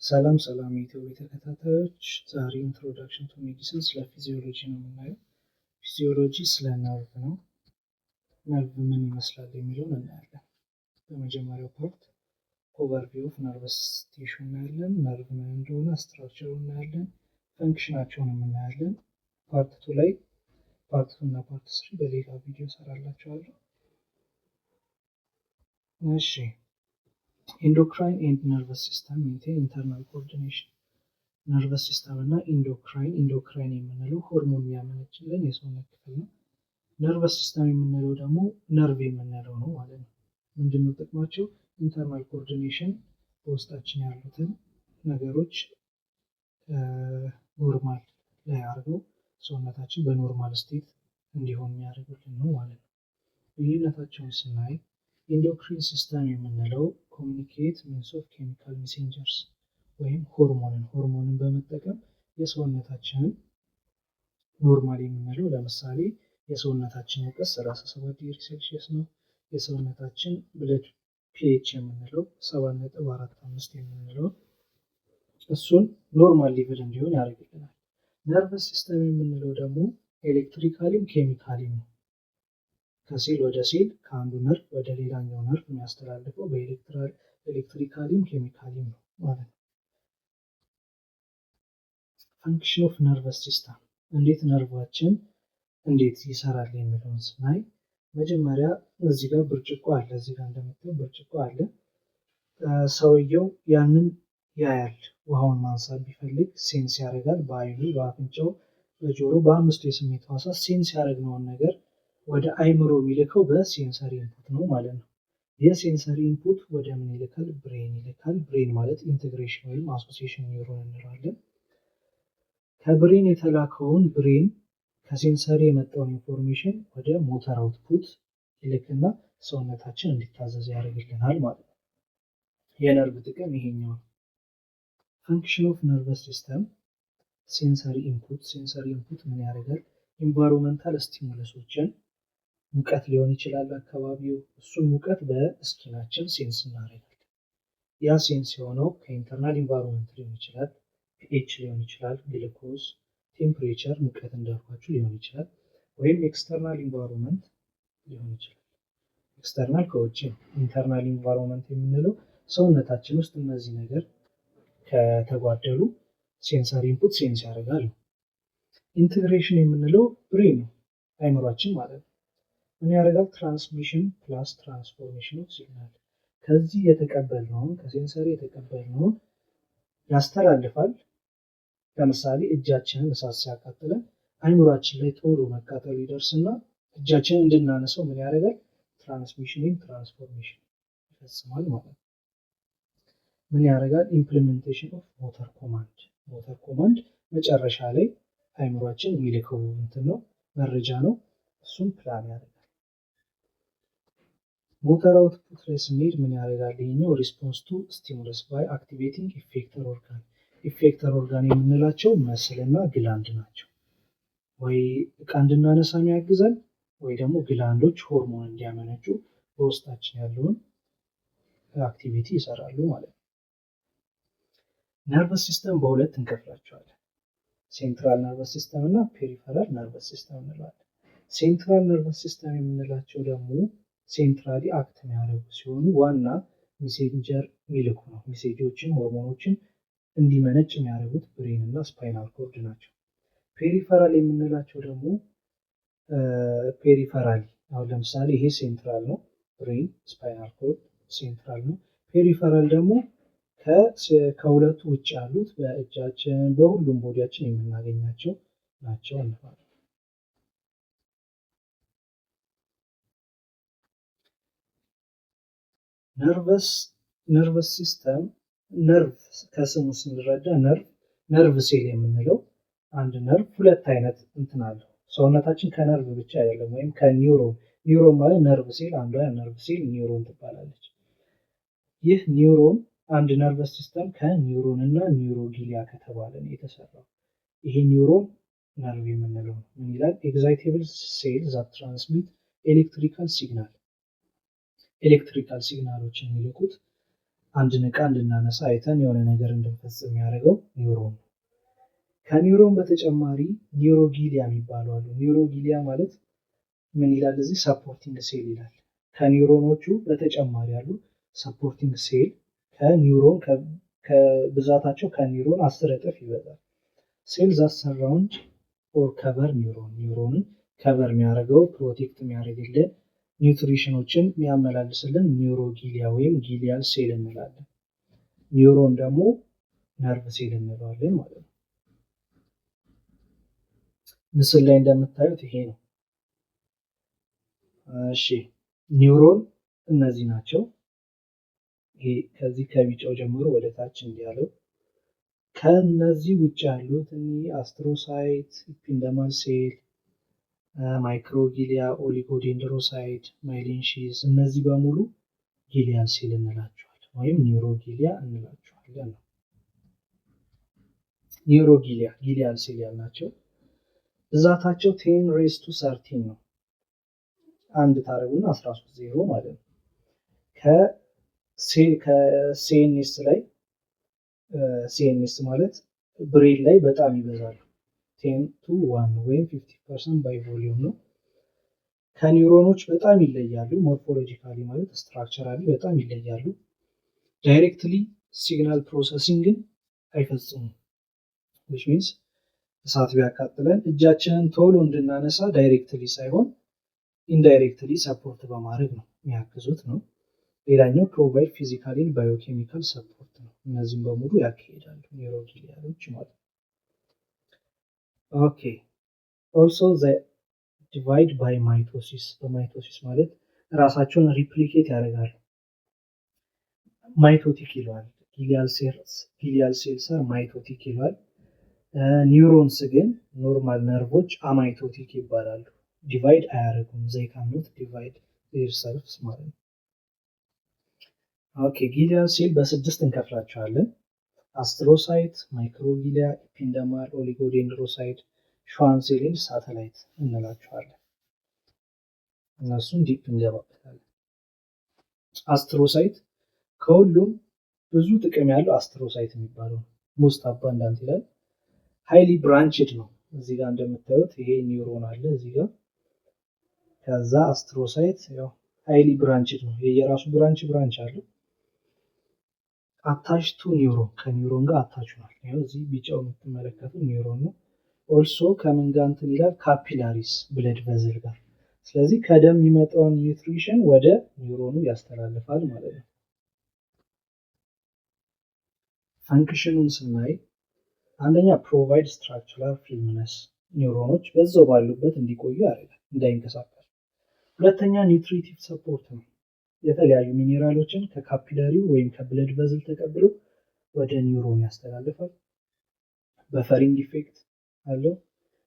ሰላም ሰላም የኢትዮ ተከታታዮች፣ ዛሬ introduction to medicine ስለ physiology ነው የምናየው። Physiology ስለ ነርቭ ነው። ነርቭ ምን ይመስላል የሚለውን እናያለን። በመጀመሪያው part overview of nervous tissue እናያለን። ነርቭ ምን እንደሆነ structure ኡ እናያለን። Function ኣቸውንም እናያለን። Part two ላይ part two እና part three በሌላ ቪዲዮ እሰራላችኋለሁ። እሺ፣ endocrine and nervous system maintain internal coordination። Nervous system እና endocrine፣ endocrine የምንለው ሆርሞን የሚያመነጭልን የሰውነት ክፍል ነው። Nervous system የምንለው ደግሞ ነርቭ የምንለው ነው ማለት ነው። ምንድነው ጥቅማቸው? Internal coordination በውስጣችን ያሉትን ነገሮች normal ላይ አድርገው ሰውነታችን በ normal state እንዲሆን የሚያደርጉልን ነው ማለት ነው። ልዩነታቸውን ስናይ endocrine system የምንለው communicate means of chemical messengers ወይም ሆርሞንን በመጠቀም የሰውነታችንን normal የምንለው፣ ለምሳሌ የሰውነታችን ሙቀት 37 ዲግሪ ሴልሺየስ ነው። የሰውነታችን blood pH የምንለው 7.45 የምንለው እሱን normal level እንዲሆን ያደርግልናል። Nervous system የምንለው ደግሞ electrically ም chemically ም ነው። ከሴል ወደ ሴል፣ ከአንዱ ነርቭ ወደ ሌላኛው ነርቭ የሚያስተላልፈው በ electrically ም chemically ም ነው ማለት ነው። Function of nervous system፣ እንዴት ነርቫችን እንዴት ይሰራል የሚለውን ስናይ መጀመሪያ እዚህ ጋር ብርጭቆ አለ። እዚህ ጋር እንደምታየው ብርጭቆ አለ። ሰውየው ያንን ያያል። ውሃውን ማንሳት ቢፈልግ sense ያደርጋል። በአይኑ፣ በአፍንጫው፣ በጆሮ፣ በአምስቱ የስሜት ሕዋሳት sense ያደረግነውን ነገር ወደ አይምሮ የሚልከው በ sensory input ነው ማለት ነው። የ sensory input ወደ ምን ይልካል? Brain ይልካል። Brain ማለት integration ወይም association neuron እንለዋለን። ከ brain የተላከውን፣ brain ከ sensory የመጣውን information ወደ motor output ይልክና ሰውነታችን እንዲታዘዝ ያደርግልናል ማለት ነው። የነርቭ ጥቅም ይሄኛው ነው። Function of nervous system፣ sensory input። Sensory input ምን ያደርጋል? Environmental stimulus ኦችን፣ ሙቀት ሊሆን ይችላል አካባቢው፣ እሱን ሙቀት በ skin ኣችን sense እናደርጋለን። ያ sense የሆነው ከ internal environment ሊሆን ይችላል፣ pH ሊሆን ይችላል፣ ግሉኮዝ፣ temperature፣ ሙቀት እንዳልኳችሁ ሊሆን ይችላል፣ ወይም external environment ሊሆን ይችላል። External ከውጭ ነው። Internal environment የምንለው ሰውነታችን ውስጥ እነዚህ ነገር ከተጓደሉ sensory input sense ያደርጋል። Integration የምንለው brain ነው፣ አይምሯችን ማለት ነው። ምን ያደርጋል? Transmission plus transformation of signal፣ ከዚህ የተቀበልነውን፣ ከ sensory የተቀበልነውን ያስተላልፋል። ለምሳሌ እጃችንን እሳት ሲያቃጥለን አይምሯችን ላይ ቶሎ መቃጠሉ ይደርስና እጃችንን እንድናነሰው ምን ያደርጋል? Transmission ወይም transformation ይፈጽማል ማለት ነው። ምን ያደርጋል? Implementation of motor command። Motor command መጨረሻ ላይ አይምሯችን የሚልከው እንትን ነው፣ መረጃ ነው። እሱን ፕላን ያደርጋል። Motor output ላይ ስንሄድ ምን ያደርጋል? ይሄኛው response to stimulus by activating effector organ። Effector organ የምንላቸው muscle እና gland ናቸው። ወይ እቃ እንድናነሳ የሚያግዘን ወይ ደግሞ gland ኦች ሆርሞን እንዲያመነጩ በውስጣችን ያለውን activity ይሰራሉ ማለት ነው። Nervous system በሁለት እንከፍላቸዋለን። Central nervous system እና peripheral nervous system እንለዋለን። Central nervous system የምንላቸው ደግሞ centrally act የሚያደርጉ ሲሆኑ ዋና messenger የሚልኩ ነው። Message ኦችን፣ ሆርሞኖችን እንዲመነጭ የሚያደርጉት brain እና spinal cord ናቸው። Peripheral የምንላቸው ደግሞ peripherally አሁን ለምሳሌ ይሄ central ነው፣ brain spinal cord central ነው። Peripheral ደግሞ ከሁለቱ ውጭ ያሉት በእጃችን በሁሉም body ያችን የምናገኛቸው ናቸው እንለዋለን። Nervous system፣ ነርቭ ከስሙ ስንረዳ nerve cell የምንለው አንድ ነርቭ ሁለት አይነት እንትን አለው። ሰውነታችን ከነርቭ ብቻ አይደለም ወይም ከ neuron፣ neuron ማለት nerve cell፣ አንዷ nerve cell neuron ትባላለች። ይህ ኒውሮን፣ አንድ nervous system ከ neuron እና neuroglia ከተባለ ነው የተሰራው። ይሄ ኒውሮን ነርቭ የምንለው ነው። ምን ይላል? Excitable cell that transmit electrical signal፣ electrical signal ኦችን የሚልኩት አንድን ዕቃ እንድናነሳ፣ አይተን የሆነ ነገር እንድንፈጽም የሚያደርገው ኒውሮን ነው። ከኒውሮን በተጨማሪ neuroglia የሚባሉ አሉ። Neuroglia ማለት ምን ይላል እዚህ? Supporting cell ይላል። ከኒውሮኖቹ በተጨማሪ ያሉ supporting cell ከ neuron ከብዛታቸው ከኒውሮን 10 እጥፍ ይበዛል። Cell that surround or cover neuron፣ neuron ን cover የሚያደርገው፣ protect የሚያደርግልን፣ nutrition ኦችን የሚያመላልስልን neuroglia ወይም glial cell እንላለን። ኒውሮን ደግሞ nerve cell እንለዋለን ማለት ነው። ምስል ላይ እንደምታዩት ይሄ ነው። እሺ፣ ኒውሮን እነዚህ ናቸው። ይሄ ከዚህ ከቢጫው ጀምሮ ወደ ታች እንዲያለው። ከነዚህ ውጭ ያሉት እኒህ astrocyte፣ ependymal cell፣ microglia፣ oligodendrocyte፣ myelin sheath እነዚህ በሙሉ glial cell እንላቸዋለን ወይም neuroglia እንላቸዋለን ነው። Neuroglia glial cell ያልናቸው ብዛታቸው 10 raised to 13 ነው። አንድ ታደረጉና 13 ዜሮ ማለት ነው። ከ CNS ላይ፣ CNS ማለት brain ላይ በጣም ይበዛሉ። 10 to 1 ወይም 50% by volume ነው። ከኒውሮኖች በጣም ይለያሉ። Morphologically ማለት structurally በጣም ይለያሉ። Directly signal processing ን አይፈጽሙም። Which means እሳት ቢያቃጥለን እጃችንን ቶሎ እንድናነሳ directly ሳይሆን indirectly support በማድረግ ነው የሚያግዙት ነው። ሌላኛው provide physical and biochemical support ነው። እነዚህም በሙሉ ያካሂዳሉ neuroglia ሎች ማለት ነው። Okay, also divide by mitosis። በ mitosis ማለት ራሳቸውን replicate ያደርጋሉ። Mitotic ይለዋል። Glial cells are mitotic ይለዋል። Neurons ግን normal ነርቮች amitotic ይባላሉ። Divide አያደርጉም። ዘይ ካኖት ዲቫይድ ዜር ሰልፍስ ማለት ነው። Okay, glial cell በስድስት እንከፍላቸዋለን። Astrocyte፣ microglia፣ ependymal፣ oligodendrocyte፣ Schwann cell and satellite እንላቸዋለን። እነሱን deep እንገባበታለን። Astrocyte ከሁሉም ብዙ ጥቅም ያለው astrocyte የሚባለው ነው። Most abundant ይላል። Highly branched ነው። እዚህ ጋር እንደምታዩት ይሄ ኒውሮን አለ እዚህ ጋር። ከዛ astrocyte ያው highly branched ነው። የየራሱ branch አለው። Attach to neuron፣ ከ neuron ጋር attach ሆኗል። ይኸው እዚህ ቢጫው የምትመለከቱ ኒውሮን ነው። Also ከምን ጋር እንትን ይላል? Capillaries blood vessel ጋር። ስለዚህ ከደም የሚመጣውን nutrition ወደ ኒውሮኑ ያስተላልፋል ማለት ነው። Function ኑን ስናይ አንደኛ provide structural firmness፣ neuron ኦች በዛው ባሉበት እንዲቆዩ ያደርጋል፣ እንዳይንቀሳቀሱ። ሁለተኛ nutritive support ነው። የተለያዩ mineral ኦችን ከ capillary ው ወይም ከ blood vessel ተቀብሎ ወደ ኒውሮን ያስተላልፋል። Buffering effect አለው።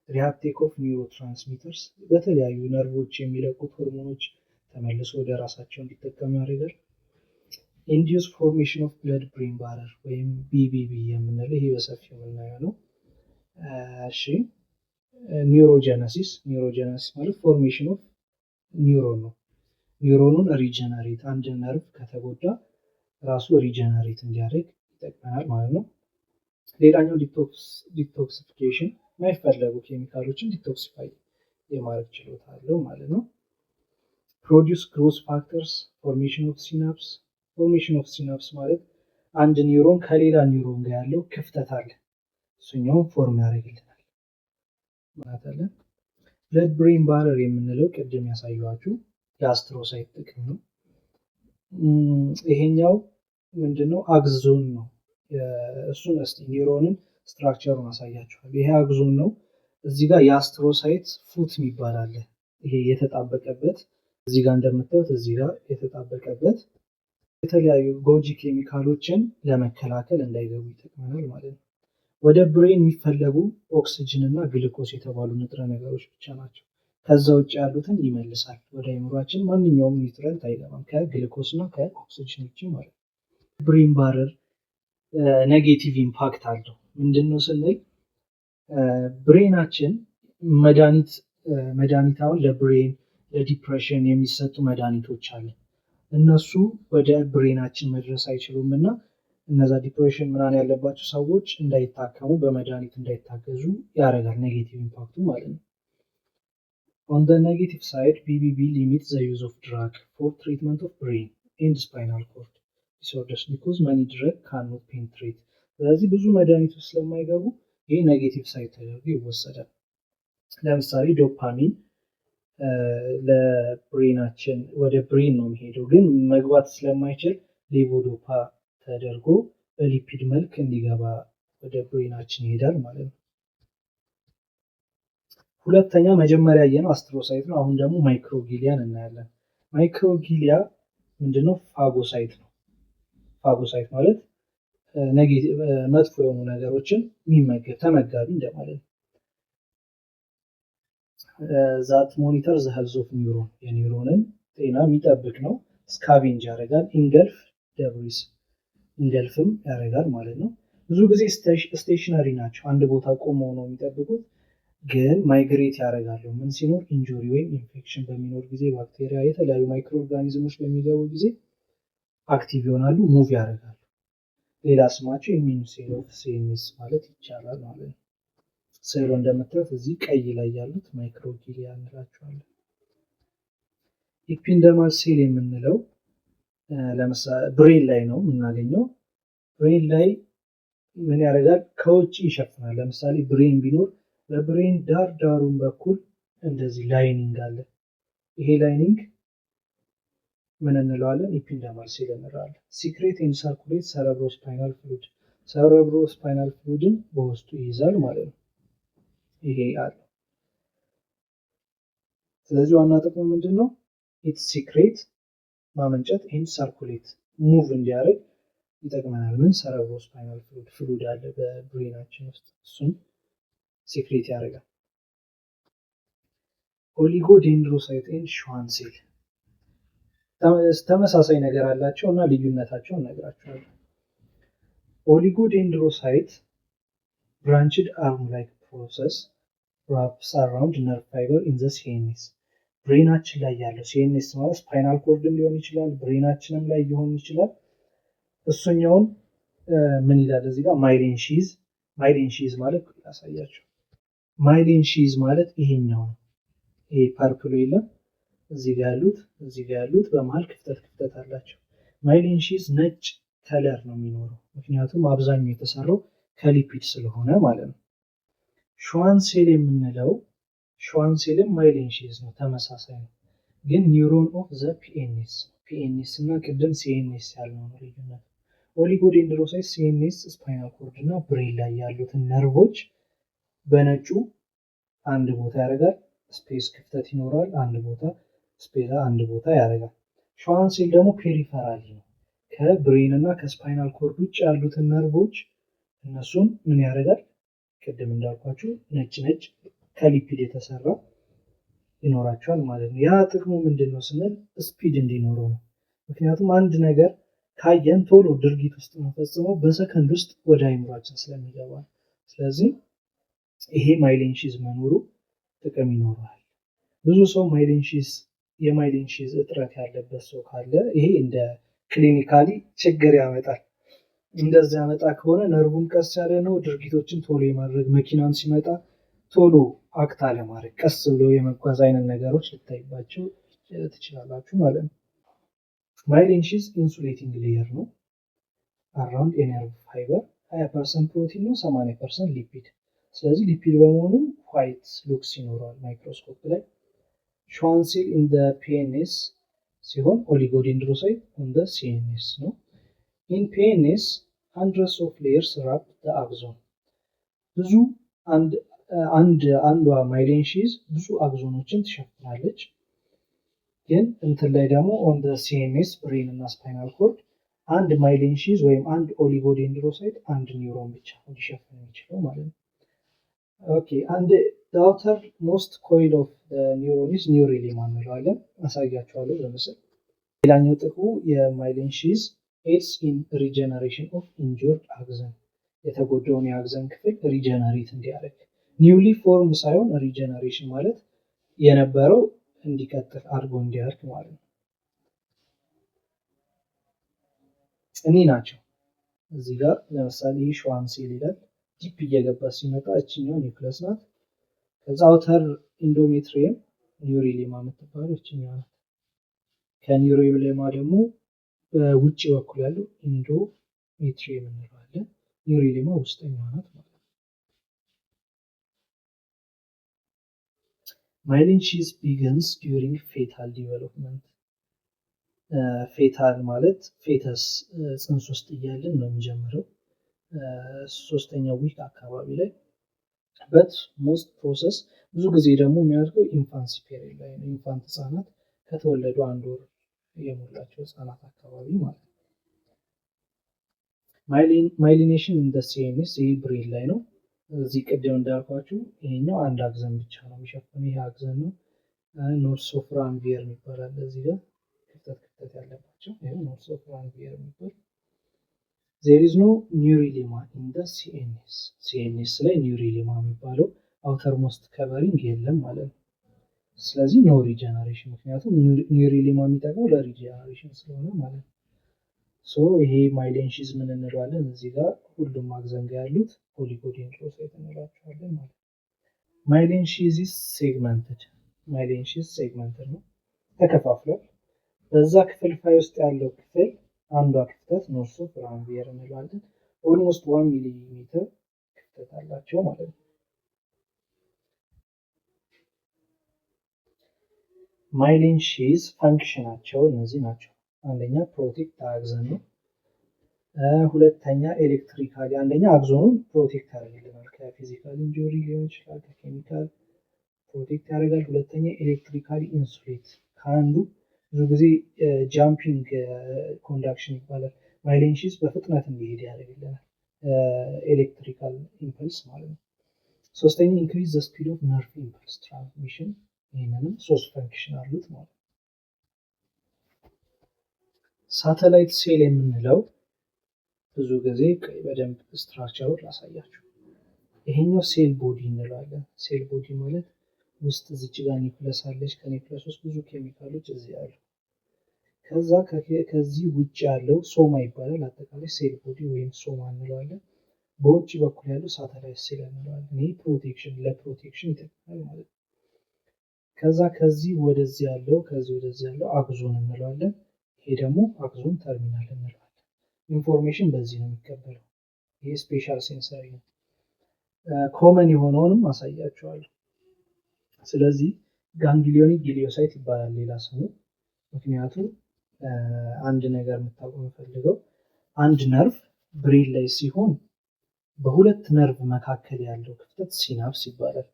Reuptake of neurotransmitters፣ በተለያዩ ነርቮች የሚለቁት ሆርሞኖች ተመልሶ ወደ ራሳቸው እንዲጠቀሙ ያደርጋል። Induce formation of blood brain barrier ወይም BBB የምንለው ይሄ በሰፊው የምናየው ነው። እሺ፣ neurogenesis። Neurogenesis ማለት formation of neuron ነው። Neuron ኑን regenerate፣ አንድ ነርቭ ከተጎዳ ራሱ regenerate እንዲያደርግ ይጠቅመናል ማለት ነው። ሌላኛው detoxification፣ የማይፈለጉ ኬሚካሎችን detoxify የማድረግ ችሎታ አለው ማለት ነው። Produce growth factors፣ formation of synapse። Formation of synapse ማለት አንድ ኒውሮን ከሌላ ኒውሮን ጋር ያለው ክፍተት አለ፣ እሱኛውን form ያደርግልናል ማለት አለ። Blood brain barrier የምንለው ቅድም ያሳየኋችሁ የ astrocyte ጥቅም ነው። ይሄኛው ምንድነው? Axon ነው። እሱን እስቲ neuron ን structure ሩን አሳያችኋል። ይሄ axon ነው። እዚህ ጋር የ astrocyte foot የሚባል አለ። ይሄ የተጣበቀበት፣ እዚህ ጋር እንደምታዩት እዚህ ጋር የተጣበቀበት የተለያዩ ጎጂ ኬሚካሎችን ለመከላከል እንዳይገቡ ይጠቅመናል ማለት ነው። ወደ brain የሚፈለጉ ኦክስጅን እና ግሉኮስ የተባሉ ንጥረ ነገሮች ብቻ ናቸው። ከዛ ውጭ ያሉትን ይመልሳል። ወደ አይምሯችን ማንኛውም nutrient አይገባም ከግሉኮስ እና ከኦክስጅን ውጭ ማለት ነው። Brain barrier negative impact አለው። ምንድን ነው ስንል brain ኣችን መድኃኒት አሁን ለ brain ለ depression የሚሰጡ መድኃኒቶች አሉ። እነሱ ወደ brain ኣችን መድረስ አይችሉም እና እነዛ depression ምናምን ያለባቸው ሰዎች እንዳይታከሙ፣ በመድኃኒት እንዳይታገዙ ያደርጋል። Negative impact ኡ ማለት ነው። On the negative side, BBB limit the use of drug for treatment of brain and spinal cord disorders because many drug ካኖት ፔንትሬት። ስለዚህ ብዙ መድኃኒቶች ስለማይገቡ ይህ negative side ተደርጎ ይወሰዳል። ለምሳሌ dopamine ለ brain ኣችን ወደ brain ነው የሚሄደው፣ ግን መግባት ስለማይችል levodopa ተደርጎ በ lipid መልክ እንዲገባ ወደ brain ኣችን ይሄዳል ማለት ነው። ሁለተኛ መጀመሪያ ያየነው astrocyte ነው። አሁን ደግሞ microglia ን እናያለን። Microglia ምንድነው? Phagocyte ነው። Phagocyte ማለት መጥፎ የሆኑ ነገሮችን የሚመገብ፣ ተመጋቢ እንደማለት ነው። That monitor the health of neuron፣ የ neuron ን ጤና የሚጠብቅ ነው። Scavenge ያደርጋል። Engulf debris፣ engulf ም ያደርጋል ማለት ነው። ብዙ ጊዜ stationary ናቸው። አንድ ቦታ ቆመው ነው የሚጠብቁት፣ ግን migrate ያደርጋሉ። ምን ሲኖር? Injury ወይም ኢንፌክሽን በሚኖር ጊዜ፣ ባክቴሪያ፣ የተለያዩ microorganism ኦች በሚገቡ ጊዜ active ይሆናሉ፣ move ያደርጋሉ። ሌላ ስማቸው immune cell of CNS ማለት ይቻላል ማለት ነው። ስዕሉ እንደምታዩት እዚህ ቀይ ላይ ያሉት microglia እንላቸዋለን። Ependymal cell የምንለው ለምሳሌ brain ላይ ነው የምናገኘው። Brain ላይ ምን ያደርጋል? ከውጭ ይሸፍናል። ለምሳሌ brain ቢኖር በ brain ዳር ዳሩን በኩል እንደዚህ lining አለ። ይሄ lining ምን እንለዋለን? Ependymal cell እንለዋለን። Secrete and circulate cerebrospinal fluid፣ cerebrospinal fluid ን በውስጡ ይይዛል ማለት ነው። ይሄ አለ። ስለዚህ ዋና ጥቅሙ ምንድን ነው? It secrete ማመንጨት and circulate move እንዲያደርግ ይጠቅመናል። ምን? Cerebrospinal fluid፣ fluid አለ በ brain ኣችን ውስጥ፣ እሱን secrete ያደርጋል። Oligodendrocyte and Schwann cell ተመሳሳይ ነገር አላቸው እና ልዩነታቸውን እነግራቸዋለሁ። Oligodendrocyte branched arm like process wraps around nerve fiber in the CNS። Brain ኣችን ላይ ያለው፣ CNS ማለት spinal cord ም ሊሆን ይችላል፣ brain ኣችንም ላይ ሊሆን ይችላል። እሱኛውን ምን ይላል እዚህ ጋር? Myelin sheath። Myelin sheath ማለት ያሳያቸው። Myelin sheath ማለት ይሄኛው ነው። ይሄ purple ኡ የለም፣ እዚህ ጋር ያሉት፣ እዚህ ጋር ያሉት በመሀል ክፍተት ክፍተት አላቸው። Myelin sheath ነጭ color ነው የሚኖረው፣ ምክንያቱም አብዛኛው የተሰራው ከ lipid ስለሆነ ማለት ነው። Schwann cell የምንለው፣ Schwann cell ም myelin sheath ነው፣ ተመሳሳይ ነው። ግን neuron of the PNS፣ PNS እና ቅድም CNS ያልነው ነው ልዩነቱ። Oligodendrocyte CNS፣ spinal cord እና brain ላይ ያሉትን ነርቮች በነጩ አንድ ቦታ ያደርጋል። Space ክፍተት ይኖረዋል። አንድ ቦታ space አንድ ቦታ ያደርጋል። Schwann cell ደግሞ peripherally ነው። ከ brain እና ከ spinal cord ውጭ ያሉትን ነርቮች እነሱን ምን ያደርጋል? ቅድም እንዳልኳችሁ ነጭ ነጭ ከ lipid የተሰራ ይኖራቸዋል ማለት ነው። ያ ጥቅሙ ምንድን ነው ስንል speed እንዲኖረው ነው። ምክንያቱም አንድ ነገር ካየን ቶሎ ድርጊት ውስጥ የምንፈጽመው በሰከንድ ውስጥ ወደ አይምሯችን ስለሚገባ ነው። ስለዚህ ይሄ myelin sheath መኖሩ ጥቅም ይኖረዋል። ብዙ ሰው myelin sheath የ myelin sheath እጥረት ያለበት ሰው ካለ ይሄ እንደ clinically ችግር ያመጣል። እንደዚ ያመጣ ከሆነ ነርቡም ቀስ ያለ ነው። ድርጊቶችን ቶሎ የማድረግ፣ መኪናም ሲመጣ ቶሎ act አለማድረግ፣ ቀስ ብሎ የመጓዝ አይነት ነገሮች ልታይባቸው ትችላላችሁ ማለት ነው። Myelin sheath insulating layer ነው። Around የ nerve fiber 20% ፕሮቲን ነው፣ 80% lipid። ስለዚህ lipid በመሆኑ white looks ይኖረዋል ማይክሮስኮፕ ላይ። Schwann cell in PNS ሲሆን oligodendrocyte on the CNS ነው። In PNS, hundreds of layers wrap the axon። ብዙ አንድ አንዷ myelin sheath ብዙ axon ኦችን ትሸፍናለች። ግን እንትን ላይ ደግሞ on the CNS፣ brain እና spinal cord አንድ myelin sheath ወይም አንድ oligodendrocyte አንድ ኒውሮን ብቻ ነው ሊሸፍን የሚችለው ማለት ነው። Okay, አንድ outermost coil of neuron is neurilemma እንለዋለን። አሳያቸዋለሁ በምስል። ሌላኛው ጥቅሙ የ myelin sheath aids in regeneration of injured axon፣ የተጎዳውን የ axon ክፍል regenerate እንዲያደርግ፣ newly form ሳይሆን regeneration ማለት የነበረው እንዲቀጥል አድርጎ እንዲያድግ ማለት ነው። እኒ ናቸው። እዚህ ጋር ለምሳሌ ይህ Schwann cell ይላል። Deep እየገባ ሲመጣ እችኛው ኒውክለስ ናት። ከዛ outer endometrium neurilemma የምትባለው እችኛዋ ናት። ከ neurilemma ደግሞ በውጭ በኩል ያለው endometrium እንለዋለን። Neurilemma ውስጠኛዋ ናት ማለት ነው። Myelin sheath begins during fetal development። Fetal ማለት fetus ጽንስ ውስጥ እያለን ነው የሚጀምረው ሶስተኛው week አካባቢ ላይ፣ but most process ብዙ ጊዜ ደግሞ የሚያደርገው infancy period ላይ ነው። Infant ህጻናት ከተወለዱ አንድ ወር የሞላቸው ህጻናት አካባቢ ማለት ነው። Myelination in the CNS ይህ brain ላይ ነው። እዚህ ቅድም እንዳልኳችሁ ይሄኛው አንድ axon ብቻ ነው የሚሸፍነው። ይሄ axon ነው። Nodes of Ranvier የሚባል አለ እዚህ ጋር ክፍተት ክፍተት ያለባቸው ይሄው nodes of Ranvier የሚባል። There is no neurilemma in the CNS። CNS ላይ neurilemma የሚባለው outermost covering የለም ማለት ነው። ስለዚህ no regeneration፣ ምክንያቱም neurilemma የሚጠቅመው ለ regeneration ስለሆነ ማለት ነው። So ይሄ myelin sheath ምን እንለዋለን? እዚህ ጋር ሁሉም axon ጋር ያሉት oligodendrocyte እንላቸዋለን ማለት ነው። Myelin sheath segmented፣ myelin sheath segmented ነው፣ ተከፋፍሏል። በዛ ክፍልፋይ ውስጥ ያለው ክፍል አንዷ ክፍተት nodes of Ranvier እንለዋለን። Almost 1 millimeter ክፍተት አላቸው ማለት ነው። Myelin sheath function ኣቸው እነዚህ ናቸው። አንደኛ protect axon ነው። ሁለተኛ electrically፣ አንደኛ axon ኑን protect ያደርግልናል፣ ከ physical injury ሊሆን ይችላል፣ ከ chemical protect ያደርጋል። ሁለተኛ electrically insulate፣ ከአንዱ ብዙ ጊዜ jumping conduction ይባላል። Myelin sheath በፍጥነት እንዲሄድ ያደርግልናል፣ electrical impulse ማለት ነው። ሶስተኛ increase the speed of nerve impulse transmission፣ ይህንንም ሶስት function አሉት ማለት ነው። Satellite cell የምንለው ብዙ ጊዜ በደንብ structure ኡን ላሳያችሁ። ይሄኛው cell body እንለዋለን። Cell body ማለት ውስጥ እዚች ጋር ኒውክለስ አለች። ከኒውክለስ ውስጥ ብዙ ኬሚካሎች እዚህ አሉ። ከዛ ከዚህ ውጭ ያለው soma ይባላል። አጠቃላይ cell body ወይም soma እንለዋለን። በውጭ በኩል ያለው satellite cell እንለዋለን። ይህ protection ለ protection ይጠቅማል ማለት ነው። ከዛ ከዚህ ወደዚህ ያለው ከዚህ ወደዚህ ያለው axon እንለዋለን። ይሄ ደግሞ axon terminal እንለዋለን። Information በዚህ ነው የሚቀበለው። ይሄ special sensory ነው። Common የሆነውንም አሳያችኋለሁ። ስለዚህ ganglionic gliocyte ይባላል ሌላ ስሙ። ምክንያቱም አንድ ነገር የምታውቁ የምፈልገው አንድ ነርቭ brain ላይ ሲሆን በሁለት ነርቭ መካከል ያለው ክፍተት synapse ይባላል።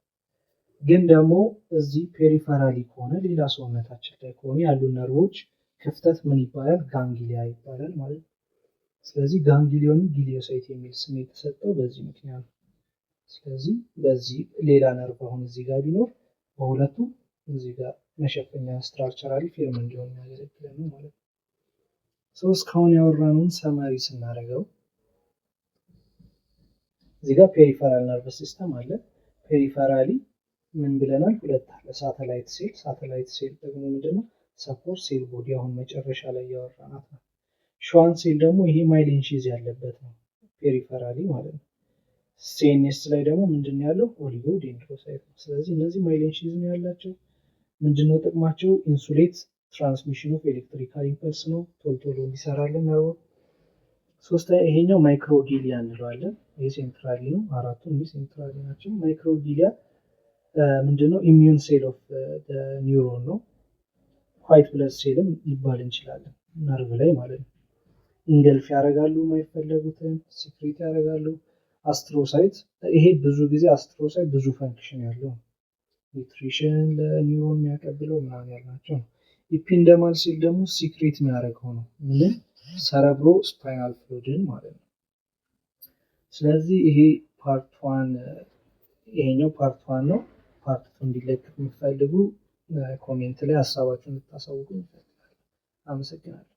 ግን ደግሞ እዚህ peripherally ከሆነ ሌላ ሰውነታችን ላይ ከሆነ ያሉ ነርቮች ክፍተት ምን ይባላል? Ganglia ይባላል ማለት ነው። ስለዚህ ganglionic gliocyte የሚል ስም የተሰጠው በዚህ ምክንያት ነው። ስለዚህ በዚህ ሌላ ነርቭ አሁን እዚህ ጋር ቢኖር በሁለቱ እዚህ ጋር መሸፈኛ structurally firm እንዲሆን የሚያገለግለን ነው ማለት ነው። So እስካሁን ያወራነውን summary ስናደርገው እዚህ ጋር peripheral nerve system አለ። Peripherally ምን ብለናል? ሁለት አለ። Satellite cell። Satellite cell ደግሞ ምንድነው? Support cell body አሁን መጨረሻ ላይ ያወራናት ነው። Schwann cell ደግሞ ይሄ myelin sheath ያለበት ነው peripherally ማለት ነው። CNS ላይ ደግሞ ምንድን ነው ያለው? Oligodendrocyte ነው። ስለዚህ እነዚህ myelin sheath ነው ያላቸው። ምንድነው ጥቅማቸው? Insulate transmission of electrical impulse ነው፣ ቶሎ ቶሎ እንዲሰራልን ነርቭ። ሶስተኛ ይሄኛው microglia እንለዋለን። ይሄ centrally ነው። አራቱ እንዲህ centrally ናቸው። Microglia ምንድነው? Immune cell of neuron ነው። White blood cell ም ይባል እንችላለን ነርቭ ላይ ማለት ነው። Engulf ያደርጋሉ፣ የማይፈለጉትን secrete ያደርጋሉ። Astrocyte ይሄ ብዙ ጊዜ astrocyte ብዙ function ያለው ነው። Nutrition ለ neuron የሚያቀብለው ምናምን ያልናቸው ነው። Ependymal cell ደግሞ secrete የሚያደርገው ነው። ምንም cerebrospinal fluid ን ማለት ነው። ስለዚህ ይሄ part one፣ ይሄኛው part one ነው። Part two እንዲለቀቅ የምትፈልጉ comment ላይ ሀሳባችሁን እንድታሳውቁ እፈልጋለሁ። አመሰግናለሁ።